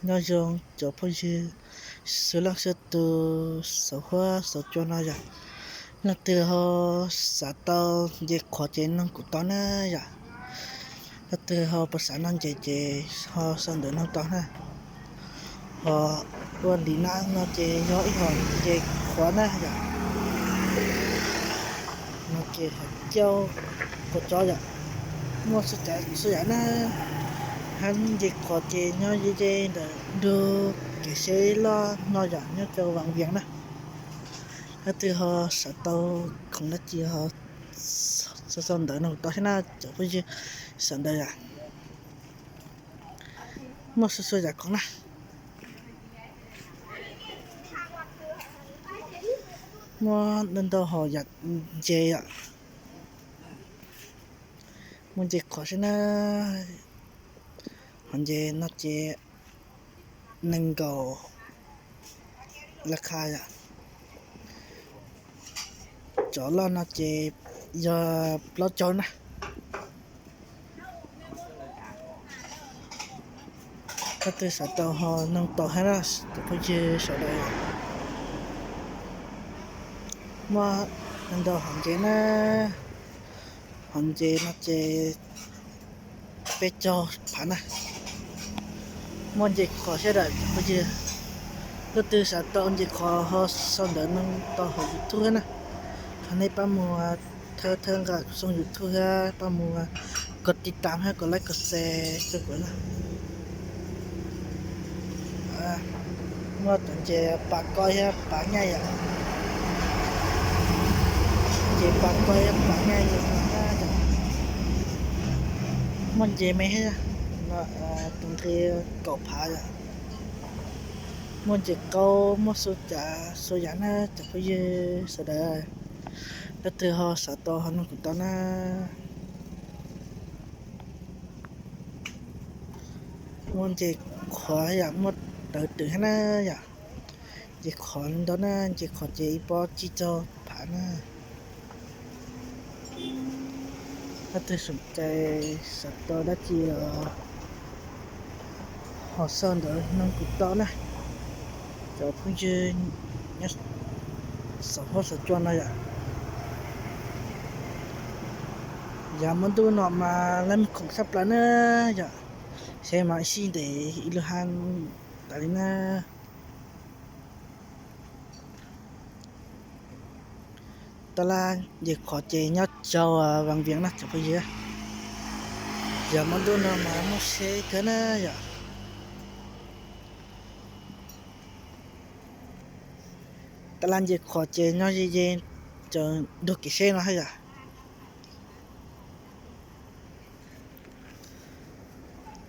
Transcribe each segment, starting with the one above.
Nyob zoo cov phooj ywg suav leej suav tus, xav huab xav cua no yom. Leej twg ho xav tau nce qhuav ces noog kuv tau na yom. Leej twg ho puas xav noj nce ces ho sau ntawv noog tau na. Ho ua li na no ces yog ib hom nce qhuav na yom. No ces hom cauj quav tso yom. Muaj txhua yam na, hab nce qhuav ces nyob ze ze ntawm ntug kev seb loj no yom, nyob rau Vaj Viam na. Leej twg ho xav tau khoom dab tsi ho sau ntawv noog tau thiab na cov phooj ywg. Xav ntawv yom, muaj txhua txhua yam khoom na. Muaj ntau ntau hom yam nce yom. Muaj nce qhuav xwb na. Hom nce no ces nees nkaum las khas yom. Cov loj no ces yog plaub caug na. Leej twg xav tau ho noog tau hab na cov phooj ywg sawv daws. Muaj ntau hom nce na, hom nce no ces peb caug phav na. Muaj nce qhuav thiab dam cov phooj ywg. Leej twg xav tau nce qhuav ho sau ntawv noog tau hauv YouTube thiab na. Thov nej pab mus thawb thawb nqa kuv xoo YouTube thiab pab mus kos tiv tam thiab kos like kos share rau kuv na. Muaj cov nce pas koj thiab pas nyaj yom. Nce pas koj thiab pas nyaj yom. Muaj nce me thiab, tus nqi kaum phav yom. Muaj nce qaub, muaj txhua tsav txhua yam na cov phooj ywg sawv daws. Leej twg ho xav tau ho noog kuv tau na. Muaj nce qhuav yom, muaj tawv twm thiab na yom. Nce qhuav ntau na, nce qhuav ces ib pob tsib caug phav na. Leej twg xoom cai xav tau dab tsi los ho sau ntawv noog kuv tau na. Cov phooj ywg nyob xav huab xav cua no yom. Yav muaj ntuj no mas lawv muag khoom tshaj plaws na yom. Seb mas ib sij ntes ib lub hab tas li na. Taj laj nce qhuav ces nyob rau Vaj Viam na cov phooj ywg. Yav muaj ntuj no mas muaj tsheb kawg na yom. Taj laj nce qhuav ces nyob ze ze ntawm ntug kev seb no thiab yom.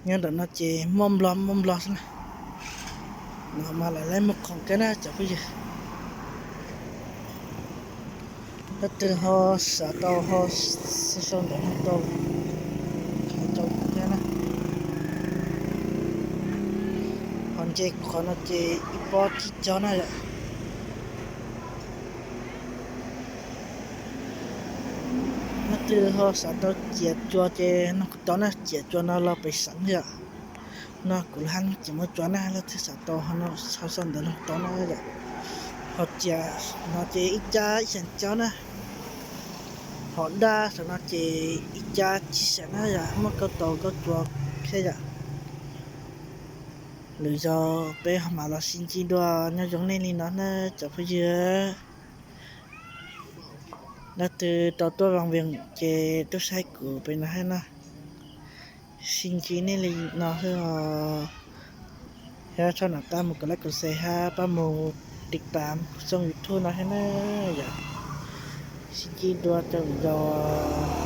Nyob ntawm no ces muaj nplog muaj nplog xwb na. No mas lawv muag khoom kawg na cov phooj ywg. Leej twg ho xav tau ho sau ntawv noog tau, rau kuv thiab na. Ho nce qhuav no ces ib pob tsib caug na yom. Leej twg ho xav tau ciam tsua ces noog kuv tau na, ciam tsua no los pem xeev yom. No kuv lub hab ces muab tsua na, leej twg xav tau ho sau ntawv noog tau na yom. Ho ciam no ces ib cab ib xees caub na. Ho daj saum no ces ib cab tsib xees na yom, muaj kauj tau kauj tsua thiab yom. Lwm zaus peb ho mam los sib ntsib dua, nyob zoo nej li no na cov phooj ywg. Leej twg tau tuaj Vaj Viam ces tuaj saib kuv pem no thiab na. Sib ntsib nej li no xwb os. Thiab txhob nam pab mus kos like kos share hab pab mus tiv tam kuv xoo YouTube no thiab na yom. Sib ntsib dua rau lwm zaus.